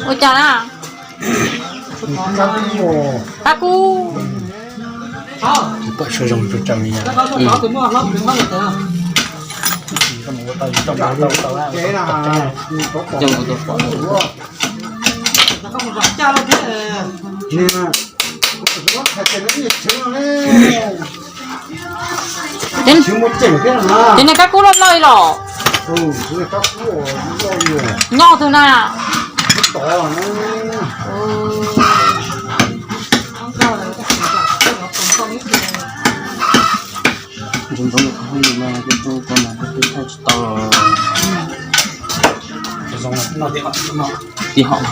Ua cas na? Qab kub. Pom sua zoo rau tseem li. Ces nej kab kub loj loj li los? Nyob twg na? Tiv hom.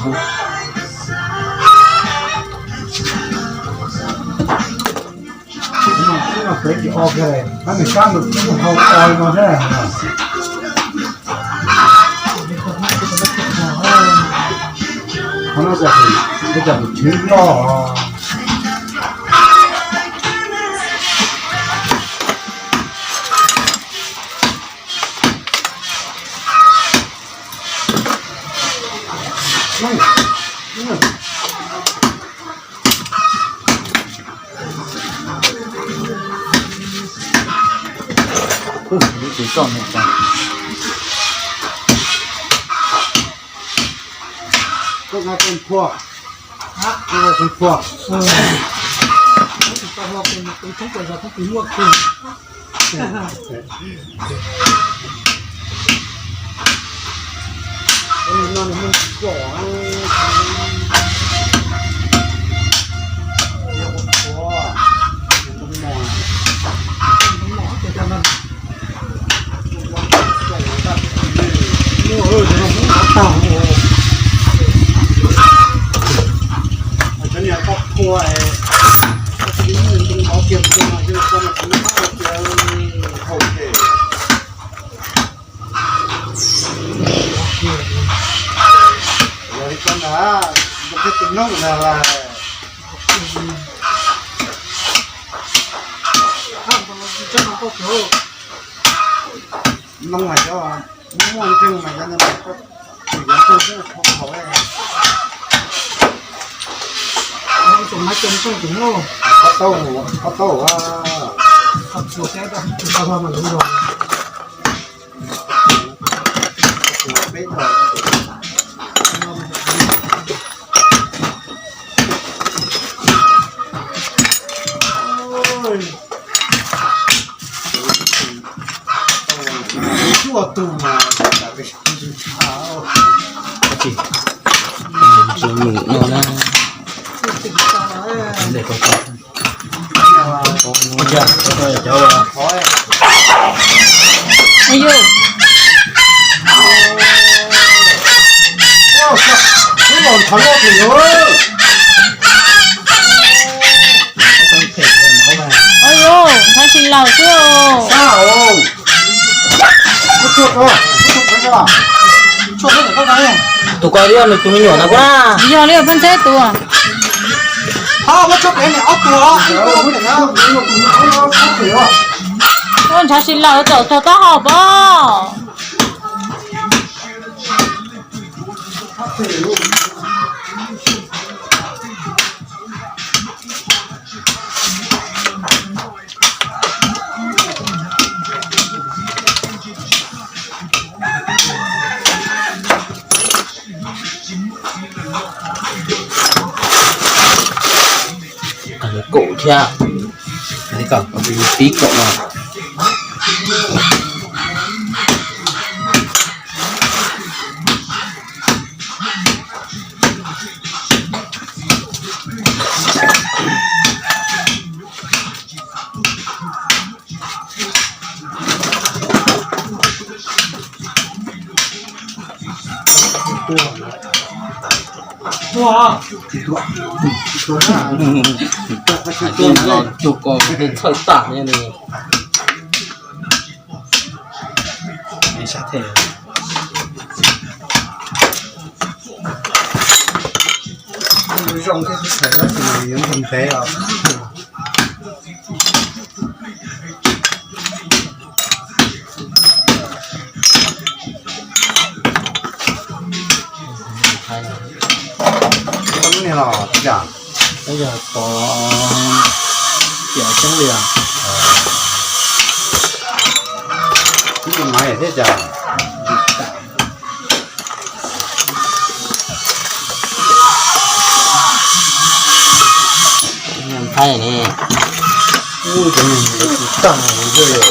Ntxhais tsis laus xwb. Tus ko yog nws tus me nyuam ntag kuv na. Yog li peb ntxheb tus. Ntxhais tsis laus txawm txog taub hau pob. Kaum thiab, tib kaum no. Cug ko txhawj tag ne. Zoo thiab, tab sis mas yuav nqis ntev os. Koj lub niag los tib yam, yog tod, ciam xyoob li os. Ib yam thiab cas. Thaij ne. Ub, cov niag tag li.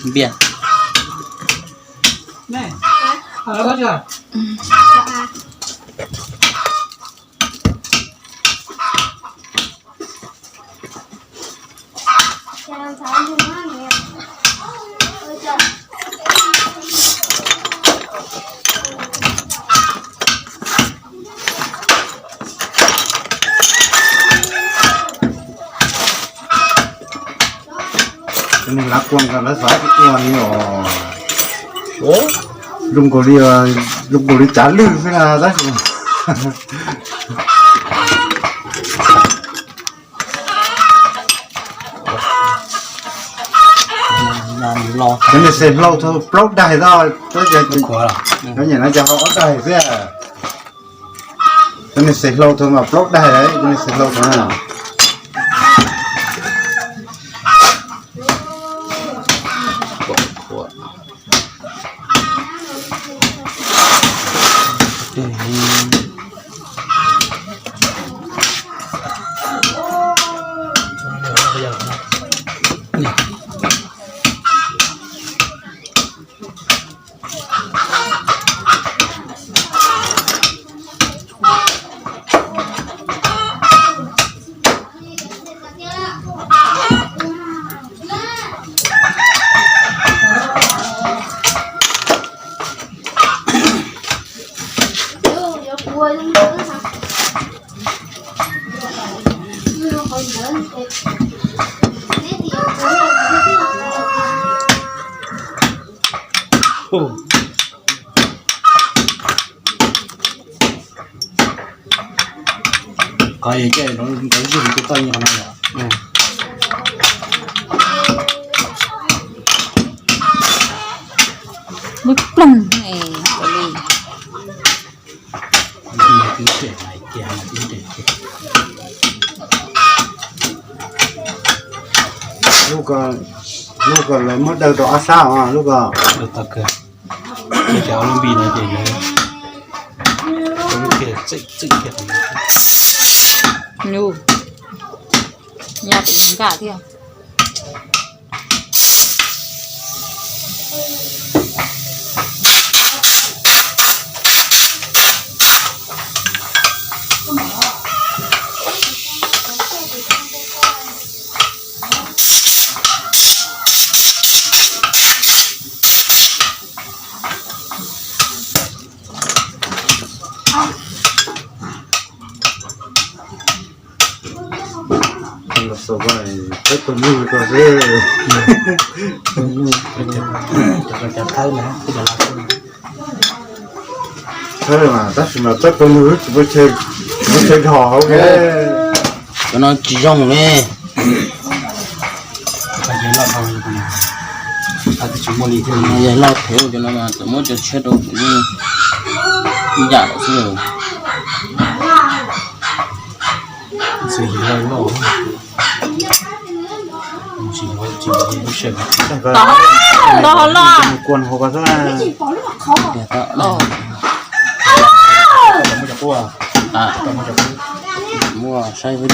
Npiaj. Lawv kuas nkaus lawv xav ua li os. Zoo nkaus li, zoo nkaus li cav lwj xwb na tab sis cov niag xes hlau tau plaub daig tau, cov niag no ces ho ob daig xwb. Cov niag xes hlau tau mas plaub daig lawm, cov niag xes hlau tau na. Qhov yeej coj ntawd ywg tus toj yeej qhov no yom. Lub ploog li. Lub ko lawv muab daws rau ob sab os lub ko. Cov lub npis no ces txwm thiab. Yog tus nkag thiab. Los xaus ko, peb tus nug ko xwb. Cov thawb na, thawb mas tab sis mas peb tus nug tsis muaj chaw dhos hauv. Cov no tsis zoo ne. Yog loj thev cov no mas txawm muab cov tshiab rau kuv yeej ib yam lawm xwb. Tsis yog loj, tsis yog Tau ho loj. Kuas hauv ko xwb. Muaj saib npaum no.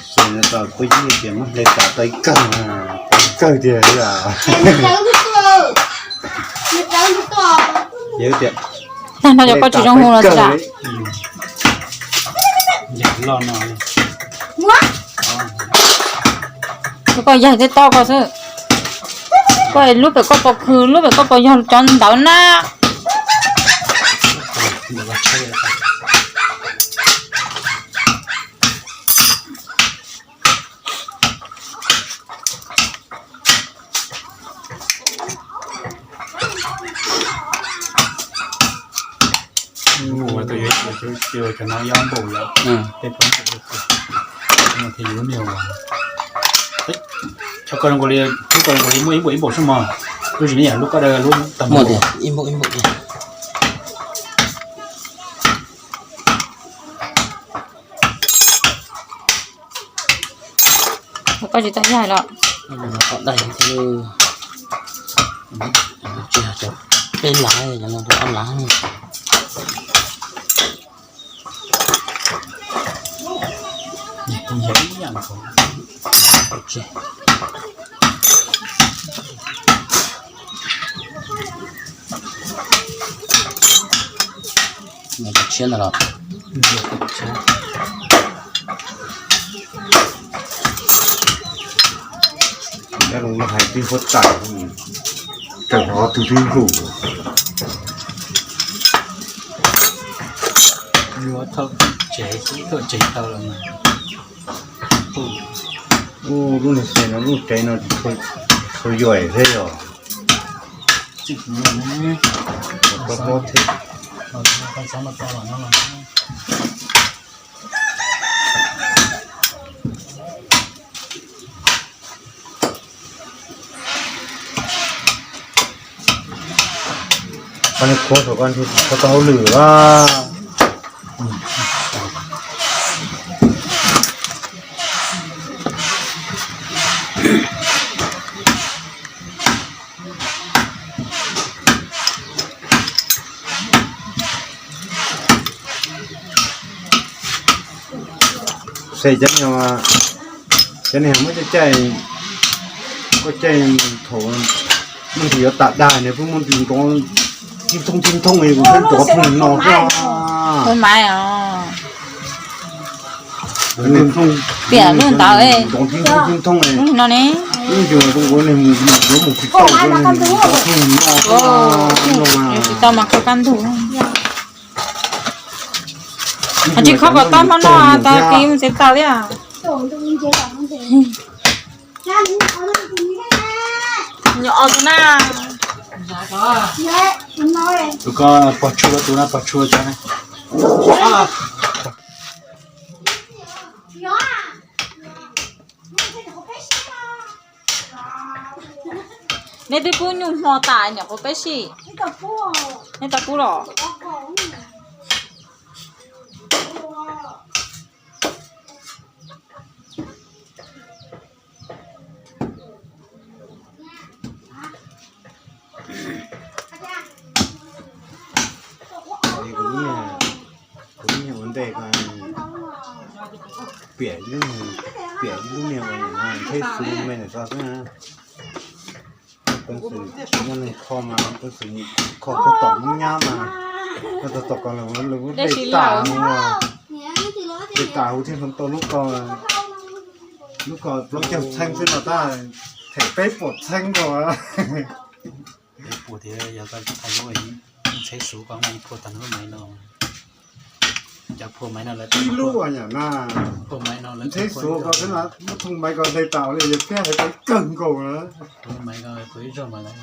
Xws no tau kuj yig tias muab hle tas tau ib kawg, tau ib kawg tiag. Yog tias tag nrho cov koj tsis zoo hu los tsis yam. Koj yaig tej toj ko xwb. Koj lub pem koj pos khw, lub pem koj pos yog cov ntawd na. Ua, tus yuav ua cov no yob npaum lawm, tej pob ntseg no thiaj yuav lub niag uas, cov ko zoo nkaus li, lub ko zoo nkaus li muaj ib npaum ib npaum xwb mog. Lub tsis ne yog lub ko daw lub tag npaum. Ib npaum ib npaum. Koj tsis tau yaig los? Kom daig thiab. Tsis yog cov peb lav, cov no rau ob lav. Tshiab ntawd los. Cov no hais twb huab tais, kawg hov twg twb hlub. Yuav thauj tsev xwb, thauj tsev tau lawm mas. Ub, lub niag tsev no, lub tsev no tsis tshua yuaim thiab yog. Koj niag khuab saum koj ntshe tsis tshua tau hauj lwm a. Xws cov niag, cov niag muab caij caij, koj caij thaum leej twg yuav tas dag nws pheej muab nrov tib thooj tib thooj li, kuv pheej nrov thooj no xwb. Piam lub ntawd, nrov tib thooj tib thooj li no ne. Ib ncua zoo nkaus niag mus yuav mus tsis tau, nrov thooj no xwb. Tsis tau mas kho kaj ntug. Tsis kho kom tau hmo no tau kis mus tsev tau thiab. Nyob os tus na. Tus ko pog tshua, tus no pog tshua cov na. Neb twb pub nyuj hmo tas nyuam qhuav peb sij. Neb tau pub los? Kuv lub niag ua ntej ko, piam ib lub, piam ib lub niag ua ntej xwb me ntawm ko xwb na. Peev xwm muaj neeg kho mas peev xwm kho koj tom nyab mas, koj tom ko los lawv dej tas, dej tas huv thiaj tau lub ko, lub ko plaub caug txheeb xwb no tab them peb puas txheeb ko. Peb puas thiab yog koj thaij lub ntxheb xuv koj muaj ib puas tag lub me no. Cov phua maiv no lawv ib lub nyam na, phua maiv no lawv ntxheb xuav ko xwb na, muab thooj maiv ko hle tas li yog thiab hais tau kawg nkaus na. Phua maiv ko puas ib zaug mas lawv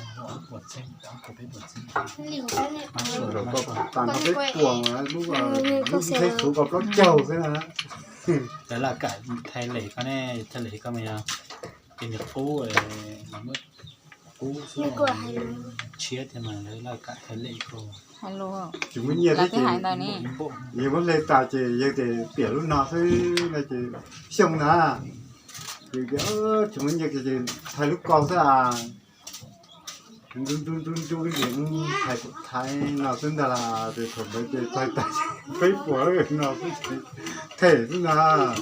puas txheeb, puas peb puas txheeb. Tag nrho peb puas mas lub ntxheb xuav ko plaub caug xwb na. Cov laj kam thais lem ko ne, thais lem ko mas yog ces nws qub, qub xwb, tshiab thiab mas laj kam thais lem ko. Tsis muaj nyiaj thiab ces yog muab hle tas ces yog tias piam lub no xwb no ces xyoo na, ces tsis muaj nyiaj ces thais lub ko xwb a. Nrub nrub nrub nrub ces thais thais no xwb ntag las, ces thaum ntawd ces thais tas peb puas no xwb, them xwb ntag.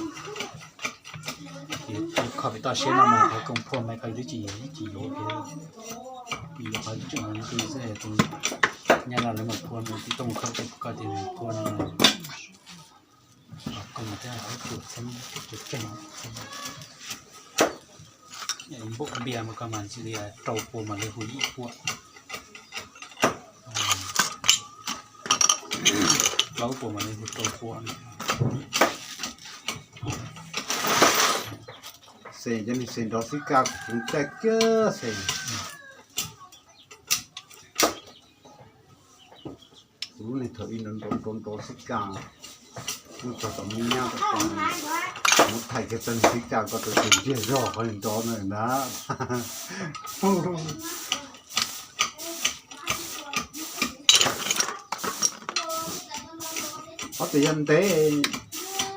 Kho pem toj siab no mas qhov koom phua mas koj twb tsis, tsis yuav, yuav qhov tseem tus xwb, tus nyob los lawv mus phua no tsis tau mus kho ko tias mus phua no. Koom thiab tsuas txheeb, tsuas tseeg. Npaum npias mas koj mas ntxim li rau puas mas li hu ib puas, plaub puas mas li hu rau puas. Xeem cov niag xeem nrov xib ka kuv caij kiag xeem. Kuv lub neej thaum ub nrov nrov nrov xib ka, muab tso tom muab nyab tom, muab thaij kiag txoj niag xib ka ko rau tus ntsiag zog qhov nrov na na. Ob tes yog ntev,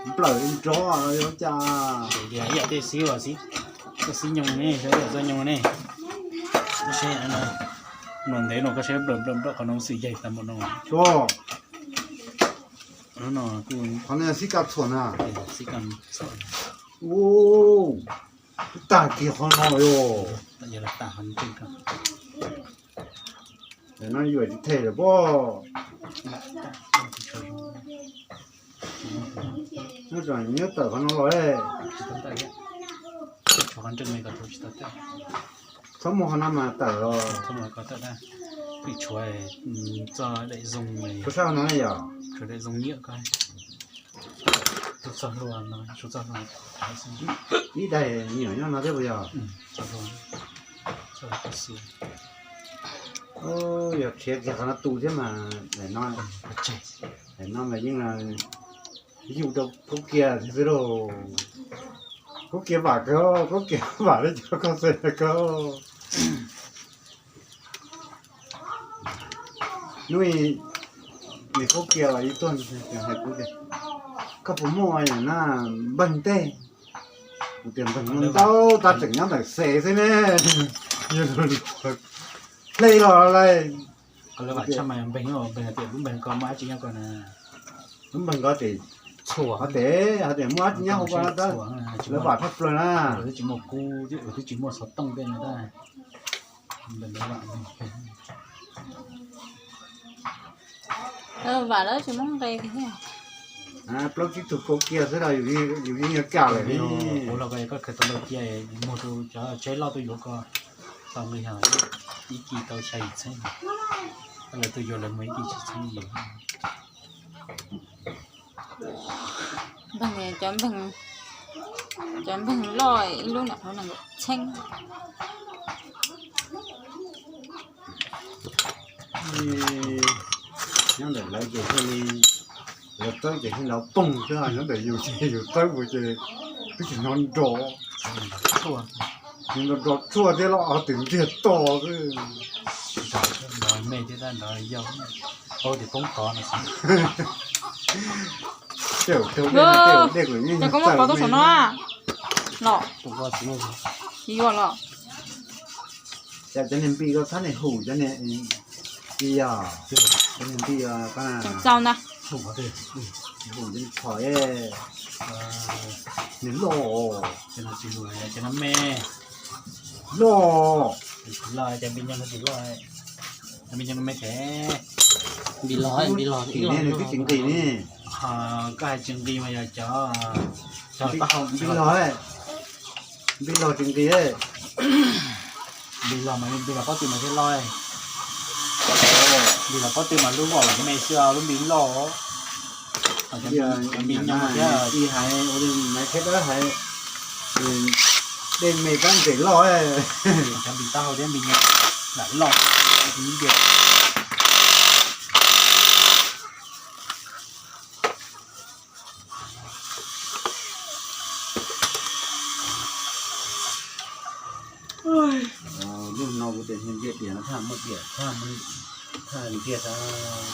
nplawm nrov los yog cas. Ib yam tej xib, koj xib nyoog ne, xib nyoog ne. Koj saib, ntev no koj saib nplawm nplawm nplawm qhov no xwm yaig tas npaum no. Qhov no xib ka txhuam na. Ub, tag kiag qhov no yog. No yuam tsis them lawm pob. Nyob tawm qhov no los. Txhob muaj qhov no mas tawm los. Txhob muaj qhov tawm, tshuav txoj daim zoo, tshuav sab no yog, tshuav daim zoo nyiam ko. Ib daim nyuam nyob no thiab puas yog? Yog rhiav kiag qhov no tu thiab mas daim no, daim no mas yeej yug rau khaub kias thiab xwb lauj. Khaub kias vam kawg, khaub kias vam li cov koj xav kawg. Hnub ib, nws khaub kias los ib tuag hais kuv tias, koj puas muaj na npawg tej? Kuv tias npawg muaj ntau tab tseem nyob ntawm xev xwb ne. Hle los lawm. Lawv vam tshaj mas npawg, npawg tias lub npawg ko muaj dab tsi nyob ko na. Lub npawg ko tias txhuam, ho tias, ho tias muaj dab tsi nyob hauv ko na, lawv vam tshaj plaws na. Twb tsis muaj kub, twb tsis muaj xov tooj tej no. Vam lawv tsis muaj nqe kiag thiab. Plaub tsib tug khaub kias xwb los yus yeej yuav kam lawm. Ua los koj khaws tau ntau kiag, muag rau cov tsheb loj tuaj yuav ko tau nqi, ib kis tau xya yim txheeb. Lawv tuaj yuav lawv muag ib kis tsis txheeb yim. Cov npawg loj ib lub nram hauv nees nkaum txheeb. Nyob ntawm lawv ces thiaj li, lawv txawb ces thiaj nrov poog xwb, nyob ntawm yus ces yus txawb mus ces twb tsis hnov nrov. Nrov nrov tshuaj thiab los twb ntsiag to xwb. Nrov me thiab tab nrov yau, paub tias poob tod no xwb. Tej zaum raug dej, tej zaum dej kuj yeej txawm saum no los. Tsis yuav los. Cov niag npis ko txhob niag hum cov niag npis, cov niag npis ko na. Txaus ntag. Hum cov niag phom, niag loj, cov no me, loj, loj, cov npis nyoog no tsis loj, cov npis nyoog me thiab. Npis los, npis los, nws twb tsis nqis ne. Koj hais tsis nqis mas yog cov, cov taub hau npis los, npis los tsis nqis. Npis los mas npis los pob tw mas thiaj loj. Npis los pob tw mas lub voj los me xwb, lub npis loj. Ib haiv ua li Maiv Khaib Dawb hais, dej me tab ntsem loj, cov npis taub hau thiab npis nyoos lam loj, ib diag. Lub no kuv tias ntiaj tiam no thaj muaj tiam, thaj muaj, thaj ntiaj, tiam hauv.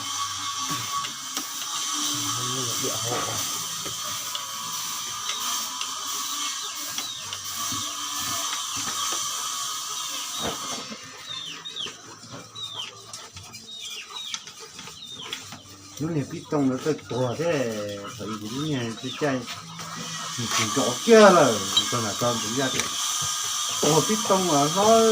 Lub niag pib tooj ntawd txawj tuag thiab, thaum ub lub niag caij caij tsis nrov kiag lawm, txog nram ko ntxim yaj tias tuag pib tooj los hlob,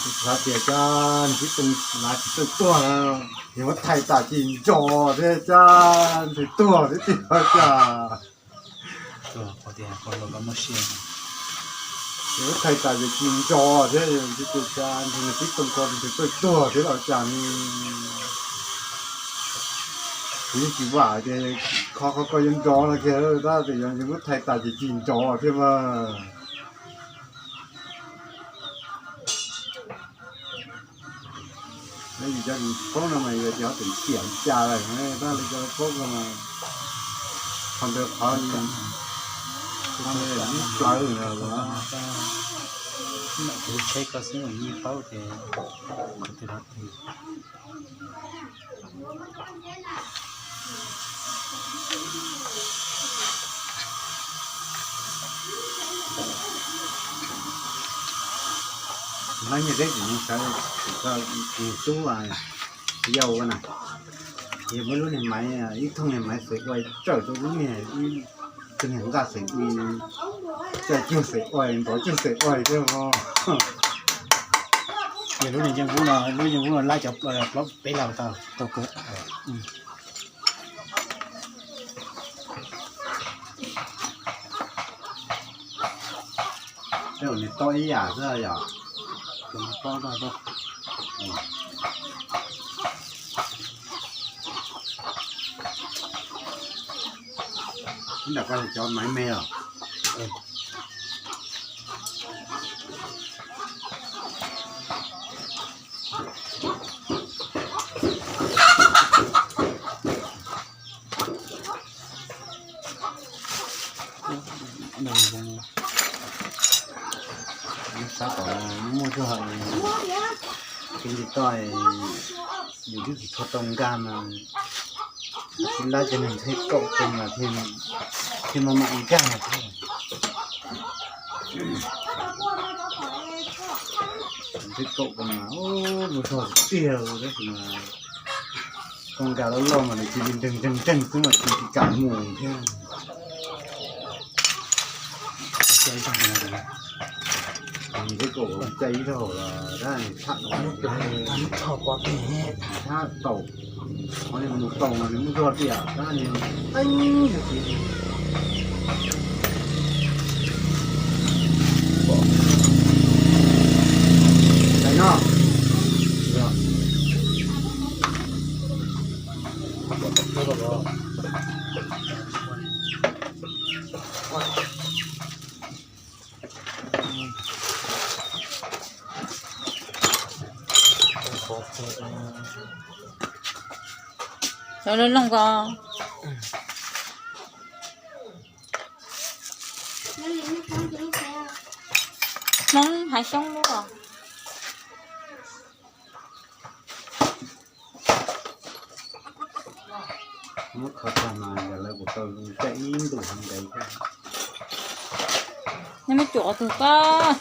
kuv xav tias cas pib tooj lav tsis txawj tuag, yog muab thaij tas ces nrov thiab cas ntshe tuag thiab tiag cas. Yog muab thaij tas ces tsis nrov thiab, cas ntshe pib tooj ko ntshe txawj tuag thiab los cas ne. Kuv yeej tsis vam tias kho qhov ko yuav nrov no kiag tab sis yog ntshe muab thaij tas ces tsis nrov thiab mas. Neb yus cov paub no mas yus tias ho tseem tiam li cas lawm, tab li cov paub ko mas qhov ntawd qhov mus plawv lawm. Kuv tsheb ko xwb mas yeej paub tias qhov twg qhov twg. Hnub nyoog deb tsis mus sawv, tus tub yau na, yog muaj lub niag maiv, ib thooj niag maiv xeem ua tsawm rau lub niag, ib tug niag nqaj xeem ua, tsawm cuag xeem ua, nrov cuag xeem ua thiab os. Yog lub niag yeej vub no, lub yeej vub no lab cov plaub peb laug tau, tau kawg. Tej zaum nws tob ib yam xwb yom. Ib nram ko cov maiv me os. Sab tom muaj zog, kev nti toj, yus twb tsis tshua tau nkag mas, tsis lab cov niag ntxheb kaum ko mas thiaj maj mam nkag thiab. Ntxheb kaum ko mas muaj zog tiag tab sis mas koj nkag loj loj mas nws cia li nreeg nreeg nreeg xwb mas tsis kam mus thiab. Ntxheb kaum caij ib zaug los dab nws tshaj tau, tshaj tau, qhov nws mus tau mas nws muaj zog tiag dab nws teeb tiag tiag. Tais no, Cov lub loog ko. Hmoob hav xyoob lub os. Muab kho tag mas yog lawv kuj tau zoo caij ib ntus heev ntev thiab. Nej muab cuam qhov twg koj?